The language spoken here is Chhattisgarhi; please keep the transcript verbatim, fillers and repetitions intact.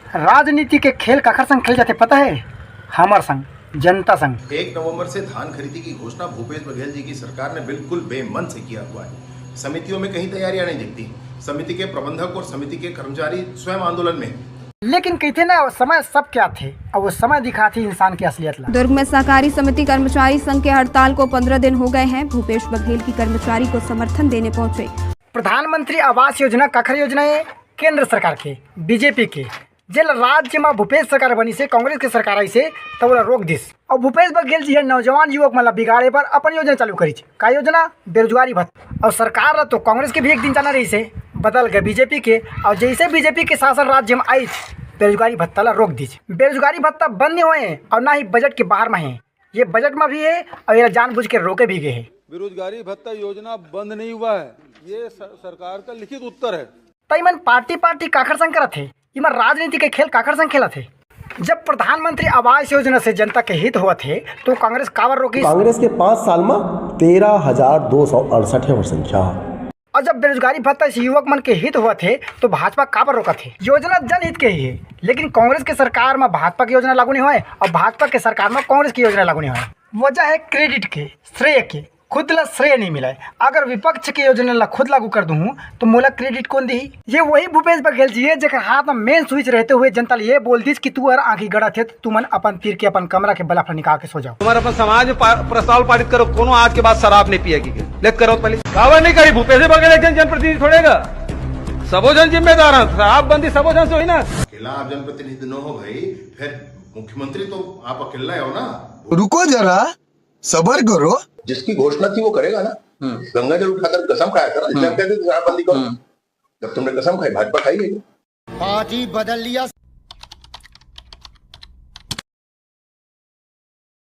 राजनीति के खेल काखर संग खेल जाथे पता है? हमर संग, जनता संग। एक नवंबर से धान खरीदी की घोषणा भूपेश बघेल जी की सरकार ने बिल्कुल बेमन से किया हुआ है। समितियों में कहीं तैयारियां नहीं दिखती। समिति के प्रबंधक और समिति के कर्मचारी स्वयं आंदोलन में हैं। लेकिन कहिथे ना, समय सबके आथे, अउ वो समय दिखाथे इंसान के असलियत ला। दुर्ग में सहकारी समिति कर्मचारी संघ के हड़ताल को पन्द्रह दिन हो गए हैं। भूपेश बघेल की कर्मचारी को समर्थन देने पहुंचे। प्रधानमंत्री आवास योजना काखर योजना है? केंद्र सरकार के, बीजेपी के। जेला राज्य म भूपेश सरकार बनिसे, कांग्रेस के सरकार आइसे, त ओला रोक दिस। अउ भूपेश बघेल जी ह नौजवान युवक मन ला बिगाड़े बर अपन योजना चालू करिस। का योजना? बेरोजगारी भत्ता। अउ सरकार ला तो कांग्रेस के भी एक दिन जाना रहिसे, बदल गए बीजेपी के। अउ जैसे बीजेपी के शासन राज्य म आइस, बेरोजगारी भत्ता ला रोक दिस। बेरोजगारी भत्ता बंद नहीं होए अउ ना ही बजट के बाहर म हे। ये बजट म भी हे अउ एला जानबूझ के रोके भी गए हे। बेरोजगारी भत्ता योजना बंद नहीं हुआ है, ये स-, सरकार का लिखित उत्तर है। त इमन पार्टी पार्टी काखर संग करत हे? इमन राजनीति के खेल काखर संग खेलत हे? जब प्रधानमंत्री आवास योजना से जनता के हित होवत हे, तो कांग्रेस काबर रोकिस? कांग्रेस के पाँच साल में तेरह हजार दो सौ अड़सठ है और संख्या। और जब बेरोजगारी भत्ता से युवक मन के हित होवत हे, तो भाजपा काबर रोकत हे? योजना जनहित के ही हे, लेकिन कांग्रेस के सरकार में भाजपा की योजना लागू नहीं होए और भाजपा के सरकार में कांग्रेस की योजना लागू नहीं होए। वजह है क्रेडिट के, श्रेय के। खुद ला श्रेय नहीं मिला है। अगर विपक्ष के योजना ला खुद लागू कर दूं, तो मोला क्रेडिट कौन दी? ये वही भूपेश बघेल जी है, जेकर हाथ में मेन स्विच रहते हुए जनता ला ये बोल दिस कि तू हर आंखी गड़त हे, तो तुमन अपन तीर के अपन कमरा के बल्ब ला निकाल के सो जाओ। तुम्हारा अपन समाज में पा-, प्रस्ताव पारित करो, कोनो आज के बाद शराब नहीं पिएगी। ले करो पहले। काबर नहीं करी? भूपेश बघेल एक जन जनप्रतिनिधि थोड़ेगा, सबो जन जिम्मेदार है। शराबबंदी सबो जन से हुई ना। अकेला आप जनप्रतिनिधि न हो भाई, फिर मुख्यमंत्री तो आप अकेला हो ना। रुको जरा, सबर करो। जिसकी घोषणा थी वो करेगा ना। गंगा जल उठाकर कसम खाया था ना, इसलिए हम कहते थे शराबबंदी करो। जब तुमने कसम खाई, भाजपा खाई नहीं। पार्टी बदल लिया।